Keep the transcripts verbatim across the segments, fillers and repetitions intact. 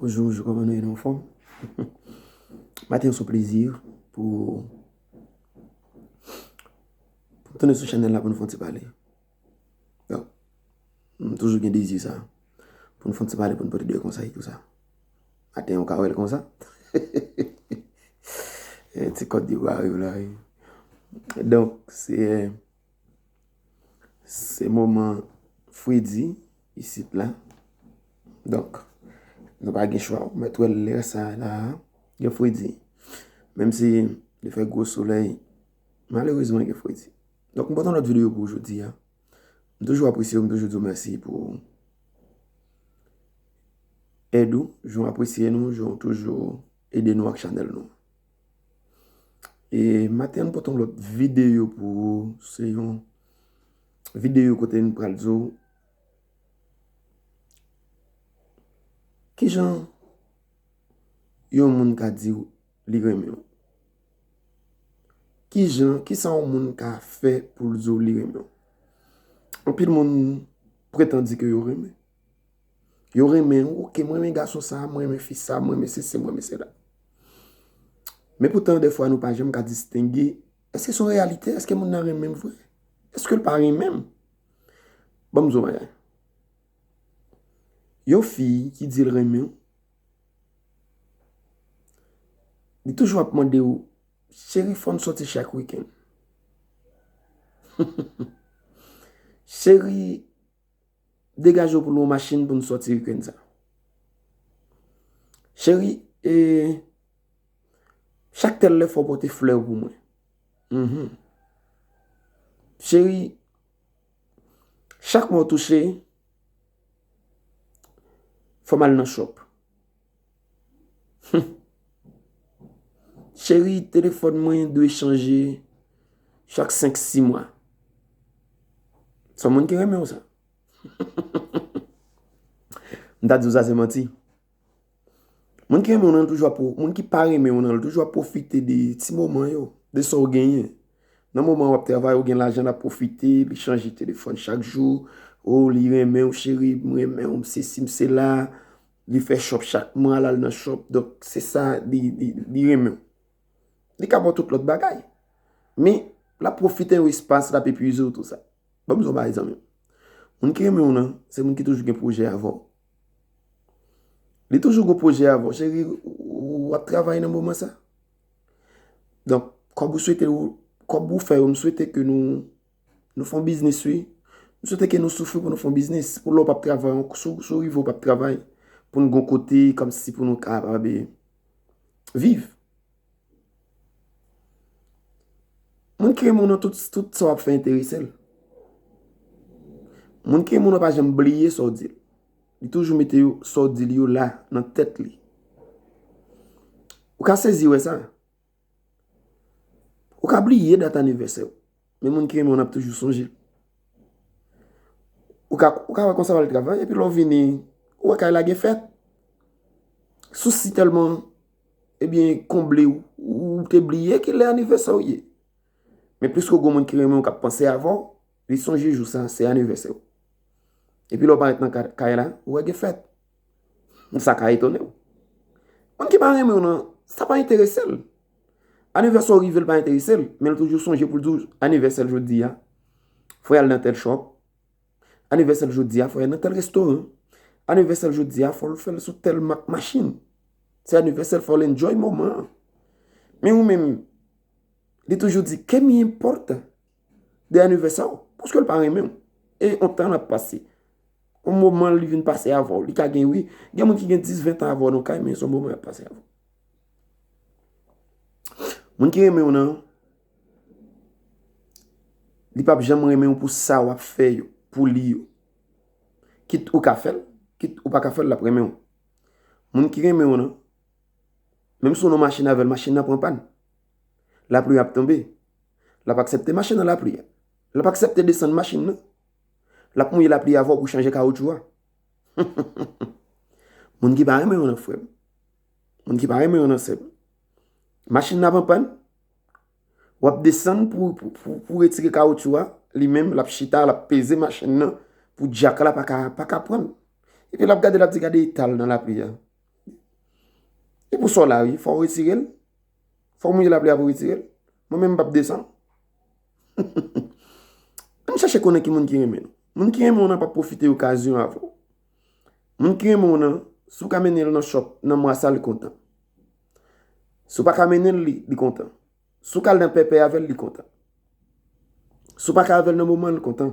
Bonjou, bonjou, kòman nou ye, nou anfòm? Maten an se yon plezi pou, pou m tounen sou chanèl la pou nou fè yon ti pale. Donk, m toujou gen dezi sa, pou nou fè yon ti pale, pou nou pote de konsèy, tou sa. Maten an, ou ka wè l konsa. E, ti kòd yo pa rive la, wi. Donk, se, se moman fredi isit la. Donk, nou pa gen chwa. Ou mèt wè lè sa la, gen fredi. Menm si li fè gwo solèy, malerezman, gen fredi. Donk, m pote yon lòt videyo pou jodi a. M toujou apresye w, m toujou di w mèsi pou èd ou, jan w apresye nou, jan w toujou ede nou ak chanèl nou. E maten an, m pote yon lòt videyo pou ou. Se yon videyo kote m pral di w kijan yon moun ka di w li renmen w. Kijan, kisa yon moun ka fè pou l di w li renmen w? Anpil moun pretann di ke yo renmen. Yo renmen w, oke, mwen renmen gason sa, mwen renmen fi sa, mwen renmen sesi, mwen renmen sela. Men poutan, dèfwa, nou pa janm ka distenge, èske se yon reyalite? Èske moun nan renmen m vre? Èske l pa renmen m? Ban m di w yon bagay. Yon fi ki di l renmen w, li toujou ap mande w, "Cheri, fò n sòti chak wikenn. Cheri, degaje w pou lwe yon machin pou n sòti wikenn sa. Cheri, e, chak tèl lè fò w pote flè pou mwen. Mhm. Cheri, chak mwa w touche, fò m al nan shop. Cheri, telefòn mwen dwe chanje chak senk, sis mwa." Se yon moun ki renmen w sa. M ta di w sa se manti. Moun ki renmen w nan toujou ap, moun ki pa renmen w nan, li toujou ap pwofite de ti moman yo, de sa w genyen. Nan moman w ap travay, ou gen lajan, l ap pwofite, li chanje telefòn chak jou. O, li renmen w, cheri, m renmen w, m sesi, m sela. Li fè shop chak mwa, l al nan shop. Donk, se sa, li, li, li renmen w. Li ka ba w tout lòt bagay. Men, l ap pwofite yon espas, l ap epuize w, tou sa. Ban m di w yon bagay, zanmi m. Moun ki renmen w nan, se moun ki toujou gen pwojè avè w. Li toujou gen pwojè avè w. Cheri, w ap travay nan moman sa. Donk, kòb ou swete, kòb ou fè yo, m swete ke nou, nou fè yon biznis, wi. M swete ke nou soufri pou nou fè yon biznis. Pou lè w p ap travay, si w, si w rive w p ap travay, pou n gen yon kote, kòmsi pou nou kapab viv. Moun ki renmen w nan, tout, tout sa w ap fè enterese l. Moun ki renmen w nan pa janm bliye sa w di l. Li toujou mete yo, sa w di l yo la, nan tèt li. Ou ka sezi wè sa. Ou ka bliye dat anivèsè w. Men moun ki renmen w nan ap toujou sonje l. Ou ka, ou ka wè konsa w al travay, epi lè w vini, ou wè kay la gen fèt. Sousi tèlman, ebyen, konble w, ou te bliye ki lè anivèsè w ye. Men pliske w gen yon moun ki renmen w k ap panse avè w, li sonje jou sa, se anivèsè w. Epi lè w parèt nan ka-, kay la, ou wè gen fèt. Sa ka etone w. Moun ki pa renmen w nan, sa pa enterese l. Anivèsè w rive, l pa enterese l, men l toujou sonje pou l di w anivèsè l jodi a, fò y al nan tèl shop. Anivèsè l jodi a, fò y al nan tèl restoran. Anivèsè l jodi a, fò l fè l sou tèl mak machin. Se anivèsè l, fò l enjoy moman an. Men ou menm, li toujou di, "Kè mi enpòtan de anivèsè w?" Paske l pa renmen w. E yon tan l ap pase. Yon moman li vin pase avè w. Li ka gen, wi. Gen moun ki gen dis, ven tan avè w nan kay, men se yon moman y ap pase avè w. Moun ki renmen w nan, li p ap janm renmen w pou sa w ap fè yo, pou li yo. Kit ou ka fè l, kit ou pa ka fè l, l ap renmen w. Moun ki renmen w nan, menm si w nan machin avè l, machin nan pran pàn. Lapli ap tonbe. L ap aksepte mache nan lapli a. L ap aksepte desann machin nan. L ap mouye lapli avè w pou chanje kawotchou a. Moun ki pa renmen w nan, frè m. Moun ki pa renmen w nan, sè m. Machin nan ap anpàn. W ap desann pou, pou, pou, pou retire kawotchou a. Li menm, l ap chita, l ap peze machin nan pou djak la pa ka, pa ka pran l. Epi l ap gade, l ap di, "Gade eta l nan lapli a." Se pou sa w la, wi. Fò w retire l. Fò w mouye lapli a pou w retire l. Mwen menm, m p ap desann. Ann chèche konnen ki moun ki renmen nou. Moun ki renmen w nan p ap pwofite okazyon avè w. Moun ki renmen w nan, si w ka mennen l nan shop nan mwa sa, li kontan. Si w pa ka mennen l, li, li kontan. Si w ka al nan pèpè avè l, li kontan. Si w pa ka avè l nan moman, li kontan.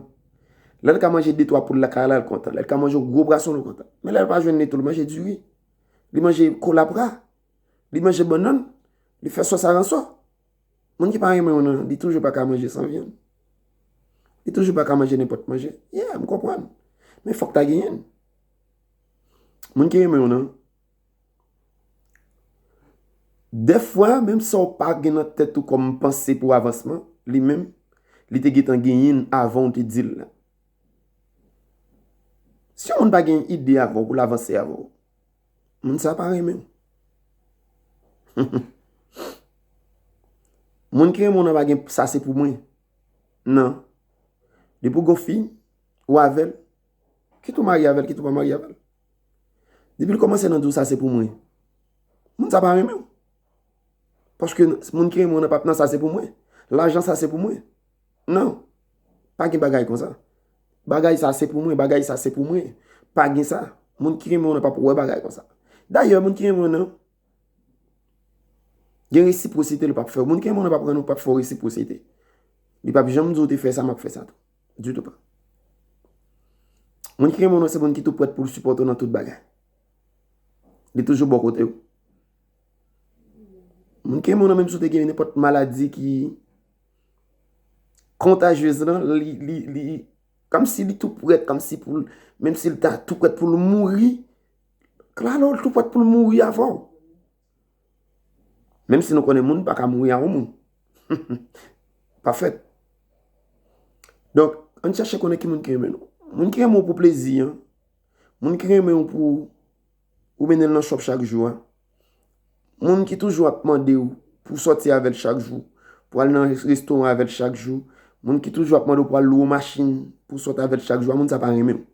Lè l ka manje de twa poul lakay la, li kontan. Lè l ka manje yon gwo pwason, li kontan. Men lè l pa jwenn li tou, li manje diri. Li manje kolapra. Li manje bannann. Li fè sòs aransò. Moun ki pa renmen w nan, li toujou pa ka manje san vyann. Li toujou pa ka manje nenpòt manje. Yeah, m konprann. Men fòk ta genyen l. Moun ki renmen w nan, dèfwa, menm sa w pa gen nan tèt ou kòm panse pou avansman, li menm, li te gentan genyen l avan w te di l la. Si yon moun pa gen ide avè w pou l avanse avè w, moun sa pa renmen w. Moun ki renmen w nan pa gen sa se pou mwen. Non. Depi w gon fi, ou avè l, kit ou marye avè l, kit ou pa marye avè l. Depi l kòmanse nan di w sa se pou mwen, moun sa pa renmen w. Paske moun ki renmen w nan p ap nan sa se pou mwen. Lajan sa se pou mwen. Non. Pa gen bagay konsa. Bagay sa se pou mwen, bagay sa se pou mwen. Pa gen sa. Moun ki renmen w nan p ap wè bagay konsa. Dayè, moun ki renmen w nan, gen resipwosite li p ap fè w. Moun ki renmen w nan p ap rann ou, p ap fè w resipwosite. Li p ap janm di w te fè sa, m ap fè sa tou. Ditou pa. Moun ki renmen w nan se moun ki tou prèt pou l sipòte w nan tout bagay. Li toujou bò kote w. Moun ki renmen w nan, menm si w te gen nenpòt maladi ki kontajyez lan, li, li, li, kòmsi li tou prèt, kòmsi pou l, menm si l ta tou prèt pou l mouri, klalo, l tou prèt pou l mouri avè w. Menm si nou konnen moun pa ka mouri a yon moun. Pa fèt. Donk, ann chèche konnen ki moun ki renmen nou. Moun ki renmen w pou plezi an, moun ki renmen w pou ou mennen l nan shop chak jou a, moun ki toujou ap mande w pou w sòti avè l chak jou, pou al nan restoran avè l chak jou, moun ki toujou ap mande w pou al lwe yon machin pou w sòti avè l chak jou a, moun sa pa renmen w.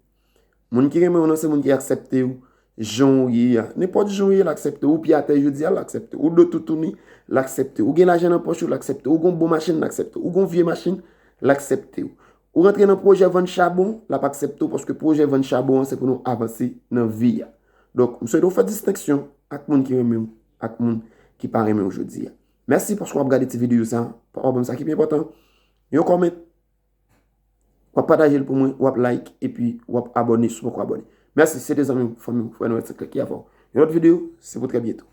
Moun ki renmen w nan se moun ki aksepte w jan w ye a. Nenpòt jan w ye, l aksepte w. Ou pye atè jodi a, l aksepte w. Ou do toutouni, l aksepte w. Ou gen lajan nan pòch ou, l aksepte w. Ou gen yon bon machin, l aksepte w. Ou gen yon vye machin, l aksepte w. Ou rantre nan pwojè vann chabon, l ap aksepte w paske pwojè vann chabon an se pou nou avanse nan vi a. Donk, m swete w fè distenksyon ak moun ki renmen w, ak moun ki pa renmen w jodi a. Mèsi paske w ap gade ti videyo sa. Pa w ap ban m sa ki pi enpòtan. Yon kòmant. W ap pataje l pou mwen, w ap like, epi w ap abòne si w poko abòne. Mèsi, se te zanmi w, fanmi w, frè nou, etsetera ki avè w. Yon lòt videyo, se pou trè byento.